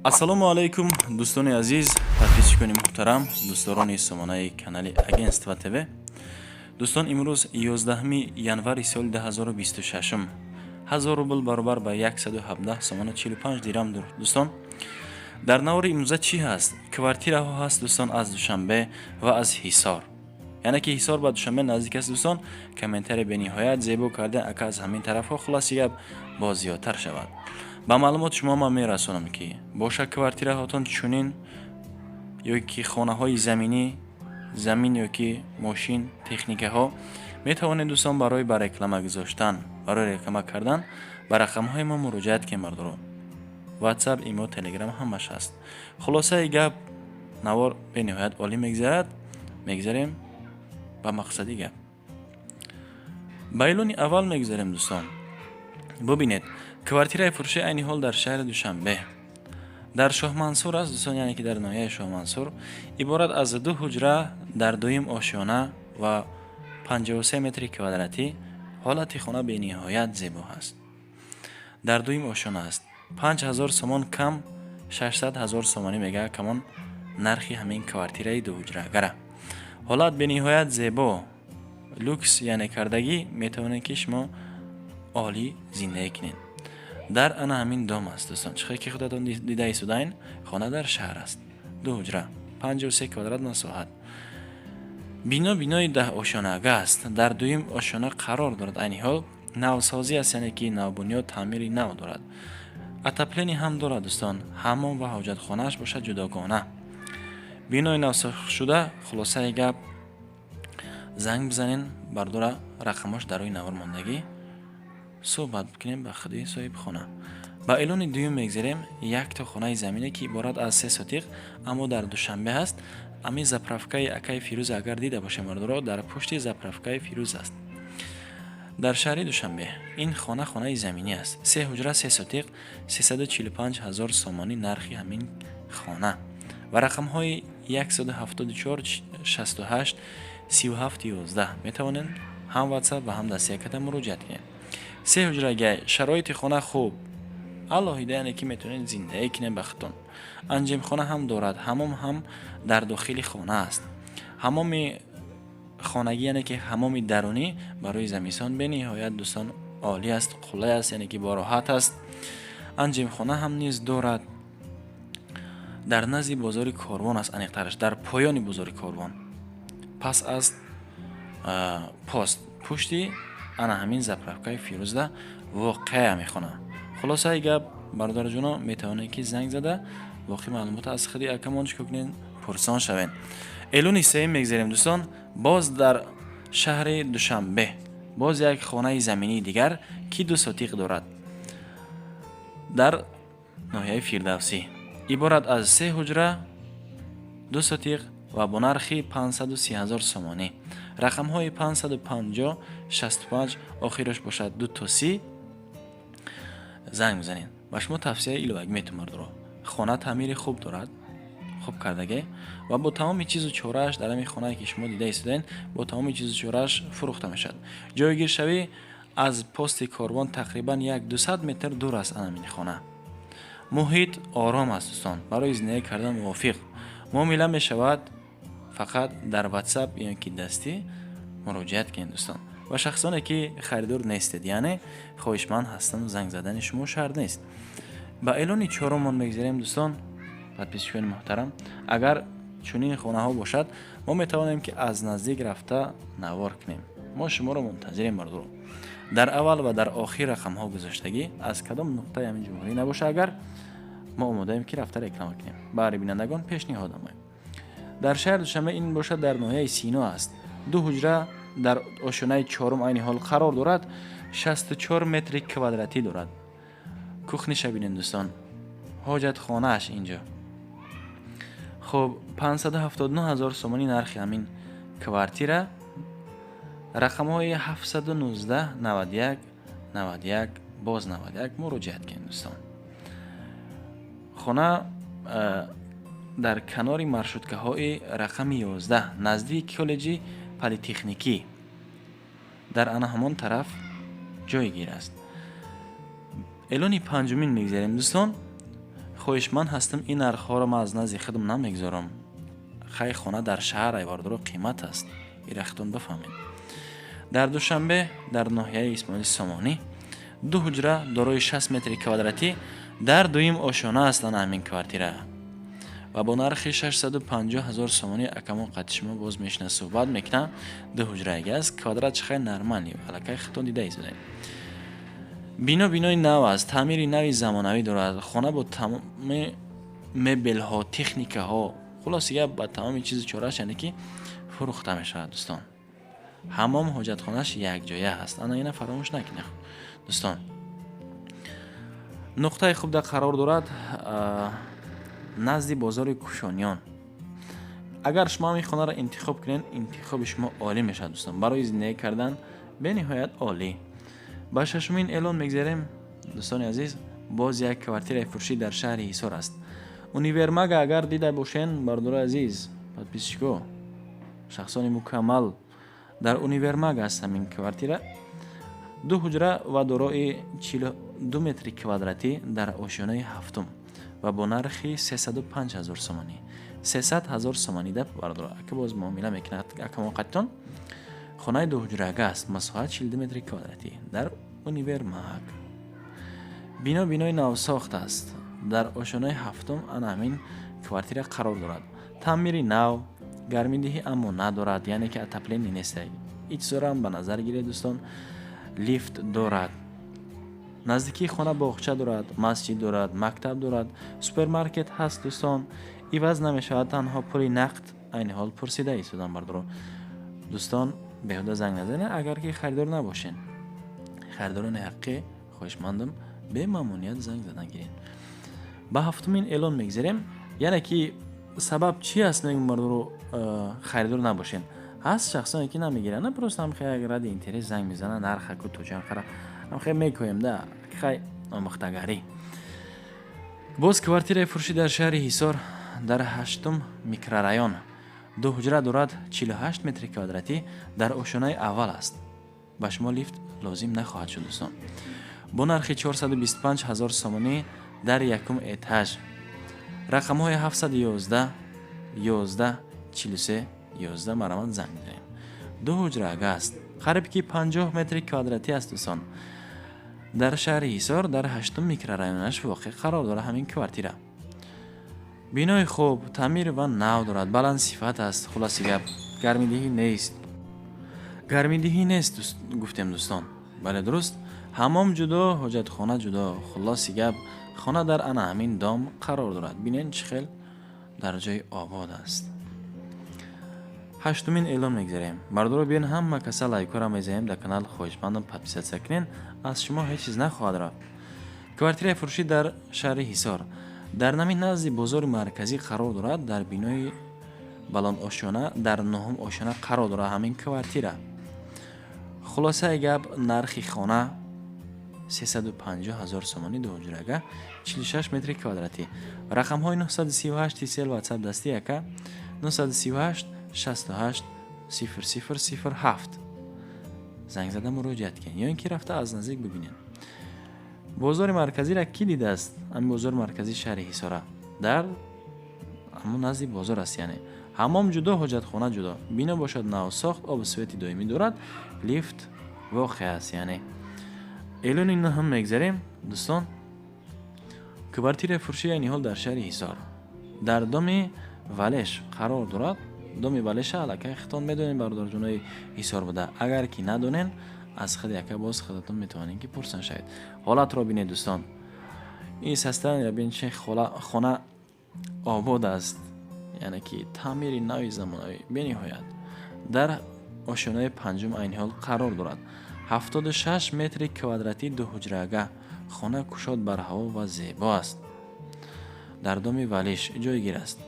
Ассалому алайкум, дӯстони азиз, подписчикони муҳтарам, дӯстдорони сомонаи канали Агентство ТВ. Дӯстон, имрӯз 11 январи соли 2026, 1000 рубл баробар ба 117 сомона 45 дирам. Дӯстон, дар навори имрӯза чӣ ҳаст? Квартираҳо ҳаст, дӯстон, аз Душанбе ва аз Ҳисор, яъне ки Ҳисор ба Душанбе наздик аст. Дӯстон, комментарий бениҳоят зебо карда, ака, аз ҳамин тарафҳо. Хулоси гап, боз зиёдтар шавад. Ба маълумоти шумо ман мерасонам, ки боша квартираҳотон чунин ё ки хонаҳои заминӣ, замин ё ки мошин, техникаҳо, метавонед, дӯстон, барои ба реклама гузоштан, барои реклама кардан ба рақамҳои мо муроҷиат кунед. Мардуро WhatsApp, имо, Телеграм ҳамаш ҳаст. Хулосаи гап, навор бениҳоят олӣ мегзарад. Мегзарем ба мақсади гап, ба эълони аввал мегузарем. Дӯстон, бубинед, квартираи фурӯшӣ айни ҳол дар шаҳри Душанбе, дар Шоҳмансур аст, дӯстон, яъне ки дар ноҳияи Шоҳмансур. Иборат аз ду ҳуҷра дар дуюм ошёна ва 53 метри квадратӣ. Ҳолати хона бениҳоят зебо ҳаст. Дар дуюм ошёна аст. 5000 сомон кам 600 ҳазор сомонӣ мега камон нархи ҳамин квартираи дуҳуҷрагара. Ҳолат бениҳоят зебо, люкс, яъне кардагӣ, метавонед, ки шумо олӣ зиндагӣ кунед. Дар ана ҳамин дом аст, дӯстон, чӣ ки худатон дида истодаин. Хона дар шаҳр аст, ду ҳуҷра, 53 квадрат масоҳат. Бино бинои даҳошёнага аст, дар дуюм ошёна қарор дорад. Айни ҳол навсозӣ аст, яъне ки навбунёд, таъмири нав дорад, отопление ҳам дорад, дӯстон. Ҳаммом ва ҳоҷатхонааш бошад ҷудогона. Бинои навсохтшуда. Хулосаи гап, занг бизанен бардора, рақамош дар рӯи навор мондагӣ, суҳбат кунем ба худи соҳибхона. Ба эълони дуюм мегзарем. Якто хонаи замине, ки иборат аз се сотиқ, аммо дар Душанбе ҳаст. Ами заправкаи акаи Фирӯз агар дида бошем, мардуро, дар пушти заправкаи Фирӯз аст дар шаҳри Душанбе. Ин хона хонаи заминӣ аст, се ҳуҷра, се сотиқ, 345 ҳазор сомонӣ нархи ҳамин хона ва рақамҳои 174 68 37 11. Метавонед ҳам WhatsApp ва ҳам дастияката муроҷиат кунед. Се ҳуҷрага, шароити хона хуб, алоҳида, яъне ки метавонед зиндагӣ кунед ба худтон. Анҷемхона ҳам дорад, ҳаммом ҳам дар дохили хона аст, ҳаммоми хонагӣ, яъне ки ҳаммоми дарунӣ. Барои замистон бениҳоят, дӯстон, олӣ аст, қулай аст, яъне ки бороҳат аст. Анҷемхона ҳам низ дорад. Дар назди бозори Корвон аст, аниқтараш дар поёни бозори Корвон, пас аз пост, пушти ана ҳамин заправкаи Фирӯзда воқеа мехона. Хулосаи гап, бародарҷоно, метавонед, ки занг зада боқӣ маълумотро аз худи акамон чӣ кунед, пурсон шавед. Эълони сеюм мегзарем, дӯстон. Боз дар шаҳри Душанбе, боз як хонаи заминии дигар, ки ду сотиқ дорад, дар ноҳияи Фирдавсӣ. Иборат аз се ҳуҷра, ду сотиқ ва бо нархи 530 ҳазор сомонӣ. Рақамҳои 550 65, охираш бошад ду то 30. Занг бизанед, ба шумо тавсияи иловагӣ метавон. Мардуро, хона таъмири хуб дорад, хуб кардагӣ ва бо тамоми чизу чорааш. Дар ҳамин хонае, ки шумо дида истодаед, бо тамоми чизу чорааш фурӯхта мешавад. Ҷойгиршавӣ аз пости Корвон тақрибан як 200 метр дур аст. Анамин хона, муҳит ором аст, дӯстон, барои зиндагӣ кардан мувофиқ. Муомила мешавад, фақат дар WhatsApp ё ки дастӣ муроҷиат кунед, дӯстон. Ва шахсоне, ки харидор нестед, яъне хоҳишманд ҳастанд, занг задани шумо шарт нест. Ба эълони чорумон мегзарем, дӯстон, подписчикони муҳтарам. Агар чунин хонаҳо бошад, мо метавонем, ки аз наздик рафта навор кунем. Мо шуморо мунтазирем, мардуро. Дар аввал ва дар охир рақамҳо гузоштагӣ. Аз кадом нуқтаи ҳамин ҷумҳурӣ набоша агар, мо омодаем, ки рафта реклама кунем, баҳри бинандагон пешниҳод намоем. Дар шаҳри Душанбе, ин бошад дар ноҳияи Сино аст. Ду ҳуҷра, дар ошёнаи чорум айни ҳол қарор дорад, 64 метри квадратӣ дорад. Кухниша бинед, дӯстон, ҳоҷатхонааш инҷо. Хуб, 579 ҳазор сомонӣ нархи ҳамин квартира. Рақамҳои 719 91 91, боз 91 муроҷиат кунед, дӯстон. Хона дар канори маршруткаҳои рақами 11, наздики коллеҷи политехникӣ, дар ана ҳамон тараф ҷойгир аст. Эълони панҷумин мегзарем, дӯстон. Хоҳишманд ҳастам, ин нархҳоро ман аз назди худам намегузорам. Хай, хона дар шаҳр, ай, бародаро, қимат аст, ира худтон бифаҳмед. Дар Душанбе, дар ноҳияи Исмоили Сомонӣ, ду ҳуҷра дорои 60 метри квадратӣ, дар дуюм ошёна аст ана ҳамин квартира ва бо нархи 650 ҳазор сомонӣ акамон қати шумо боз мешина, суҳбат мекунам. Ду ҳуҷраги аст, квадрат хай нормальный, аллакай худтон дида истодаед. Бино бинои нав аст, таъмири нави замонавӣ дорад. Хона бо тамоми мебелҳо, техникаҳо, хулоси гап, ба тамоми чизу чорааш, яъне ки фурӯхта мешавад, дӯстон. Ҳаммом, ҳоҷатхонааш якҷоя ҳаст, ана ина фаромӯш накунед, дӯстон. Нуқтаи хубда қарор дорад, назди бозори Кушониён. Агар шумо ҳамин хонаро интихоб кунед, интихоби шумо олӣ мешавад, дӯстон, барои зиндагӣ кардан бениҳоят олӣ. Ба шашумин эълон мегзарем, дӯстони азиз. Боз як квартираи фурӯшӣ дар шаҳри Ҳисор аст. Универмага агар дида бошен, бародарои азиз, подписчико, шахсони мукаммал, дар универмаг аст ҳамин квартира. Ду ҳуҷра ва дорои 42 метри квадратӣ, дар ошёнаи ҳафтум ва бо нархи 305 ҳазор сомонӣ. 300 ҳазор сомонӣ да, бародаро, ака боз муомила мекунад акамоқаттон. Хонаи дуҳуҷрага аст, масоҳат 42 метри квадратӣ, дар универмаг. Бино бинои навсохт аст, дар ошёнаи ҳафтум ана ҳамин квартира қарор дорад. Таъмири нав, гармидиҳӣ аммо надорад, яъне ки отопление нест. Ин чизҳоро ба назар гиред, дӯстон. Лифт дорад. Наздикии хона боғча дорад, масҷид дорад, мактаб дорад, супермаркет ҳаст, дӯстон. Иваз намешавад, танҳо пули нақд айни ҳол пурсида истодам, бардоро. Дӯстон, беҳуда занг назанед, агар ки харидор набошед. Харидорони ҳақиқӣ, хоҳишмандам, бемамоният занг задан гиред. Ба ҳафтумин эълон мегзарем. Яъне ки сабаб чи аст, мегӯм, бардоро, харидор набошед. Ҳаст шахсоне ки намегиранд, просто ҳамхе як ради интерес занг мезананд, нархаку то чанқара ҳамхе мекоем да, хай, омӯхтагарӣ. Боз квартираи фурӯшӣ дар шаҳри Ҳисор, дар ҳаштум микрорайон, ду ҳуҷра дорад, 48 метри квадратӣ, дар ошёнаи аввал аст. Ба шумо лифт лозим нахоҳад шуд, дӯстон. Бо нархи 425 ҳазор сомонӣ, дар якум этаж. Рақамҳои 711 11 43 11, марамат, занг мезанем. Ду ҳуҷрага аст, қариб ки 50 метри квадратӣ аст, дӯстон. Дар шаҳри Ҳисор, дар ҳаштум микрорайонаш воқеъ қарор дорад ҳамин квартира. Бинои хуб, таъмир ва нав дорад, баландсифат аст. Хулоси гап, гармидиҳӣ нест, гармидиҳӣ нест, гуфтем, дӯстон, бале, дуруст. Ҳаммом ҷудо, ҳоҷатхона ҷудо. Хулоси гап, хона дар ана ҳамин дом қарор дорад. Бинед, чӣ хел дар ҷои обод аст. Ҳаштумин эълон мегзарем, бардоро. Биён, ҳама каса лайкҳоро мезанем дар канал. Хоҳишмандам, подписаться кунен, аз шумо ҳеҷ чиз нахоҳад рафт. Квартираи фурӯшӣ дар шаҳри Ҳисор, дар нами назди бозори марказӣ қарор дорад. Дар бинои баландошёна, дар нуҳум ошёна қарор дорад ҳамин квартира. Хулосаи гап, нархи хона 350 ҳазор сомонӣ, дуҳуҷрага, 46 метри квадратӣ. Рақамҳои 938, Тисел, Ватсап дасти яка, 938 68 00 07, занг зада муроҷиат кунед ё ин ки рафта аз наздик бибинед. Бозори марказиро кӣ дидааст? Ҳамин бозори марказии шаҳри Ҳисора, дар ҳамон назди бозор аст. Яъне ҳаммом ҷудо, ҳоҷатхона ҷудо. Бино бошад навсохт, обу свети доимӣ дорад, лифт воқеъ аст. Яъне эълони нӯҳум мегзарем, дӯстон. Квартираи фурӯшӣ айни ҳол дар шаҳри Ҳисор, дар доми Валеш қарор дорад. Доми Валеша аллакай худтон медонед, бародарҷонои Ҳисор буда. Агар ки надонен, аз худ яка боз худатон метавонед ки пурсан шавед. Ҳолатро бинед, дӯстон, ин состояние бин, чи хона обод аст, яъне ки таъмири нави замонавӣ бениҳоят. Дар ошёнаи панҷум айни ҳол қарор дорад. 76 метри квадратӣ, дуҳуҷрага. Хона кушод, барҳаво ва зебо аст. Дар доми Валиш ҷойгир аст,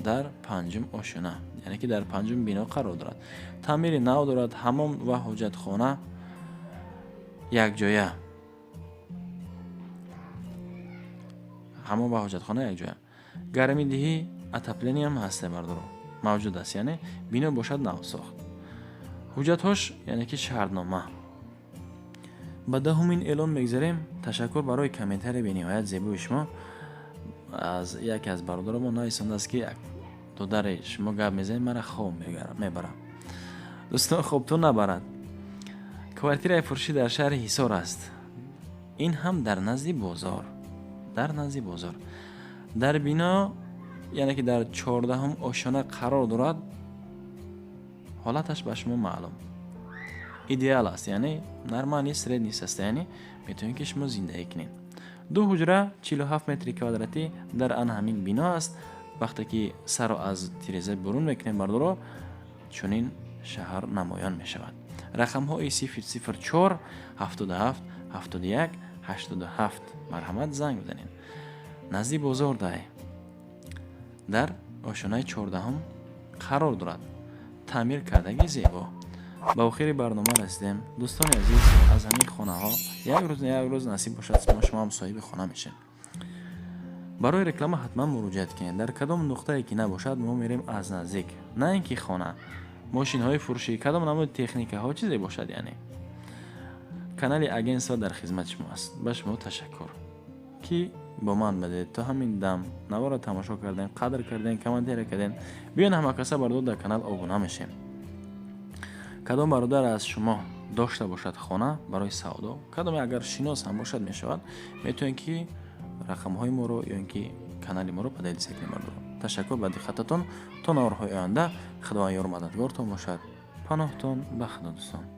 дар панҷум ошёна, яъне ки дар панҷум бино қарор дорад. Таъмири нав дорад, ҳаммом ва ҳоҷатхона якҷоя, ҳаммом ва ҳоҷатхона якҷоя. Гармидиҳӣ, отопление ам ҳаста, бардоро, мавҷуд аст. Яъне бино бошад навсохт, ҳуҷҷатҳош, яъне ки шаҳрнома. Ба даҳумин эълон мегзарем. Ташаккур барои комментарии бениҳоят зебои шумо. Аз яке аз бародарамон нависондааст, ки додаре, шумо гап мезанед, мара хоб мебарам. Дӯстон, хобтон набарад. Квартираи фурӯшӣ дар шаҳри Ҳисор аст, ин ҳам дар назди бозор, дар назди бозор, дар бино, яъне ки дар 14-ум ошёна қарор дорад. Ҳолаташ ба шумо маълум, идеал аст, яъне нормальный, средний состояние, метавонед, ки шумо зиндагӣ кунед. Ду ҳуҷра, 47 метри квадратӣ, дар ана ҳамин бино аст. Вақте ки сарро аз тиреза бурун мекунем, бардоро, чунин шаҳр намоён мешавад. Рақамҳои 004 77 71 87, марҳамат, занг бизанед. Назди бозор дай, дар ошёнаи 14-ум қарор дорад, таъмир кардаги, зебо. Ба охири барнома расидем, дӯстони азиз. Аз ҳамин хонаҳо як рӯз на як рӯз насиб бошад, шумо ҳам соҳиби хона мешед. Барои реклама ҳатман муроҷиат кунед. Дар кадом нуқтае ки набошад, мо мерем аз наздик, на ин ки хона, мошинҳои фурӯшӣ, кадом намуди техникаҳо, чизе бошад, яъне канали агентство дар хизмати шумо аст. Ба шумо ташаккур, ки бо ман будед то ҳамин дам, наворо тамошо кардем, қадр кардем, комментария кардем. Биён, ҳамакаса бардор, дар канал обуна мешем. Кадом бародар аз шумо дошта бошад хона барои савдо, кадоме агар шинос ҳам бошад, мешавад, метавонед, ки рақамҳои моро ё ин ки канали моро поделиться кунед. Бардор, ташаккур ба диққататон. То наворҳои оянда, Худованд ёру мададгортон бошад. Паноҳтон ба Худо, дӯстон.